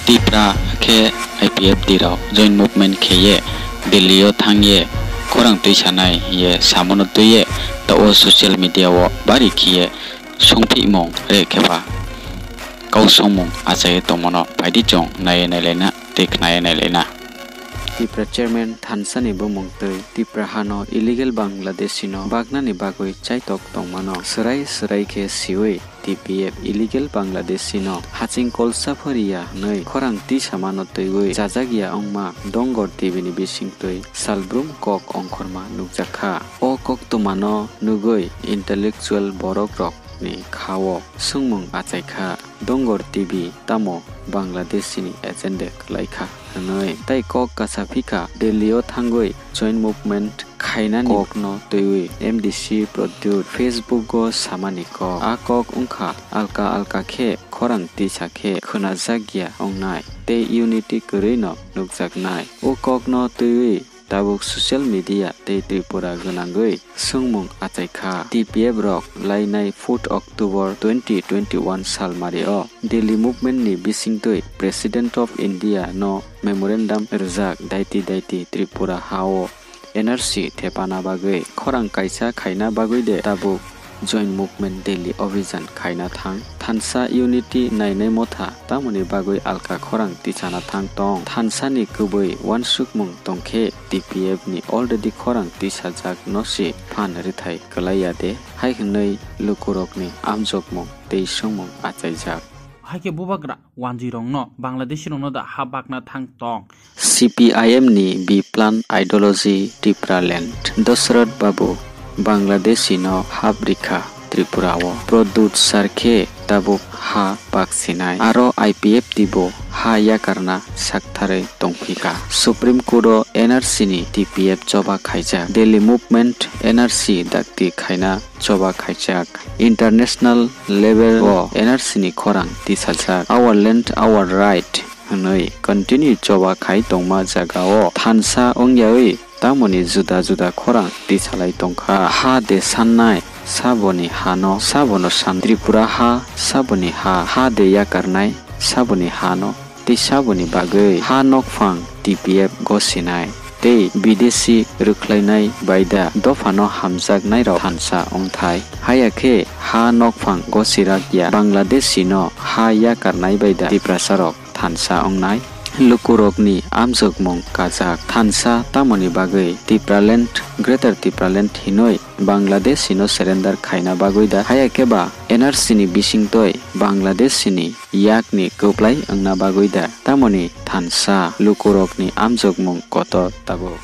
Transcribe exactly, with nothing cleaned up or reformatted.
Tipra khe I P F T rao joint movement khe ye Delhi yo thanng ye khorang tuisanai hing ye samo no tui ye, taoh wo social media wo bari khe ye sungphihmung re khe ba kau sungmung achai ye tongmo no phai di chung nai ye nailai na tei khna ye nailai na. Tipra chairman thansa ni bumung tui Tipra ha no illegal Bangladeshi no bakna ni bagoi chaitok tongma no srai srai khe siwi T P F illegal Bangladeshi no haching kolsa phari ya hwnwi khorang tisama no tuiwi chajak ya ongma Dongor T V ni bising tui salbrum kok ongkhorma nukjak kha. O koktwma no nugwi intellectual borok rok ni kha wo sungmung achai kha, Dongor T V tamo Bangladeshi ni agent de kwlai kha hwnwi. Tai kok kasa phi kha, Delhi o thanngwi joint movement khainani kok no twiwi M D C Pradyut Facebook o samani kok. A kok wngkha alka alka khe khorang tisa khe khwnajak ya ongnai tei unity kwrwi no nukjaknai. O kok no twiwi tabuk social media tei Tripura gwnangwi sungmung achai kha. T P F rok lainai fourth October twenty twenty-one salmari o Delhi movement ni bisingtwi President of India no memorandum rwjak daiti daiti Tripura ha o N R C thepana bagwi khorang kaisa khaina bagwi de tabuk joint movement Delhi obhijan khaina thanng. Thansa unity nainai motha tamoni bagwi alka khorang tisana thanng tong. Thansa ni kwbwi uansukmung tong khe T P F ni already khorang tisajak no se phan rwthai kwlai ya de, hai hwnwi lukurokni amjokmung tei sungmung achaijak. Hai khe bubagra wanjwi rokno Bangladeshi rokno da ha bakna thanng tong. C P I M ni B plan ideology Tipraland, Dosroth Babu Bangladeshi no hap rikha Tripura o. Pradyut sar khe tabuk ha baksinai. Aro I P F T bo ha yakarna saktharwi tongphika. Supreme Court o N R C ni T P F choba khaijak. Delhi movement N R C dakti khaina choba khaijak. International level o N R C ni khorang tisajak. Our land, our right hwnwi continue choba khai tongma jaga o thansa wngyawi tamoni juda juda khorang tisalai tongkha. Ha de sannai, saboni ha no, sabono san Tripura ha, saboni ha, ha de yakarnai, saboni ha no, tei saboni bagwi ha nokphang T P F gosinai tei bidesi rwkhlainai bai da dopha no hamjaknai rok thansa wngthai. Haya khe ha nokphang gosirak ya Bangladeshi no ha yakarnai bai da Tiprasa rok thansa wngnai. Lukurokni amjokmung kajak thansa tamoni bagwi Tipraland, Greater Tipraland hinwi Bangladeshi no surrender khaina bagwi da, haya khe ba N R C ni bisingtwi Bangladeshi ni yak ni kwplai wngna bagwi da, tamoni thansa lukurokni amjokmung kotor tabuk.